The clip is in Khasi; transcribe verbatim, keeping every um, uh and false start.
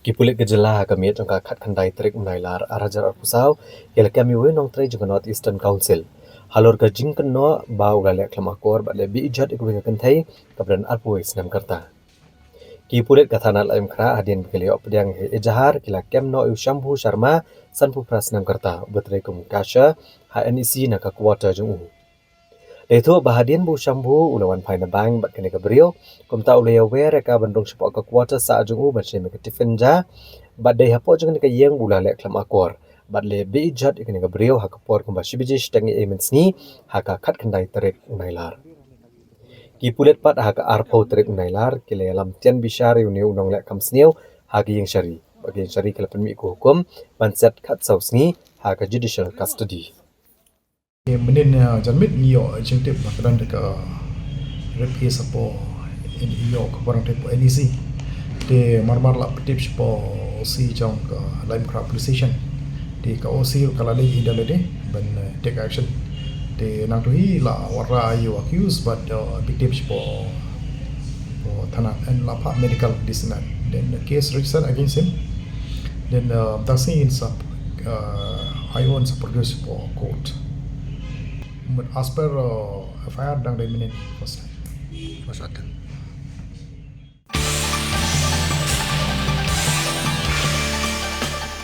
Ki pulit ka jylla ha ka miet jong ka khatkhyndai tarik u Nailar arhajar arphew saw ki la kem ïa uwei u nongtrei jong ka North Eastern Council halor ka jingkynnoh ba u la leh khlem akor bad leh bejot ïa kawei ka kynthei kaba don arphew wei snem ka rta. Ki pulit ka thana Laitumkhrah hadien ba ki la ïoh pdiang ha Ejahar ki la kem noh ïa u Shambhu Sharma, sanphew phra snem ka rta, uba trei kum u cashier ha NEC na ka quarter jong u. La ïathuh ba hadien ba u Shambhu u la wan phai na bank bad kane ka briew, kumta u la ïawer ïa ka ban rung shapoh ka quarter sah jong u ban shim ïa ka tiffin ja, bad dei hapoh jong kane ka ïing ba u la leh khlem akor bad leh bejot ïa kane ka briew ha ka por kumba shi baje shiteng eiei mynsngi ha ka khatkhyndai tarik u Nailar. Ki pulit pat ha ka arphew tarik u Nailar ki la ïalam tian bishar ïa une u nongleh kam sniew ha ka ïing shari, bad ka ïing shari ka la pynmih ïa ka hukum ban set khatsaw sngi ha ka judicial custody. Mynnin, uh, janmiet ngi ïoh jingtip ba ka don ka rape case hapoh, ngi ïoh ka khubor nangta hapoh NEC. Te mar mar la pyntip shapoh OC jong ka Laitumkhrah Police Station. Te ka OC ka la leit hi da lade ban, uh, take action. Te nangta hi la wanrah ïa u accused bad, uh, pyntip shapoh, shapoh thana, and la phah medical this and that. Then the case registered against him. Then, uh, mynta sngi in sa, uh, ïoh in sa produce shapoh court. But as per, uh, FIR dang dei mynnin first time. First attempt.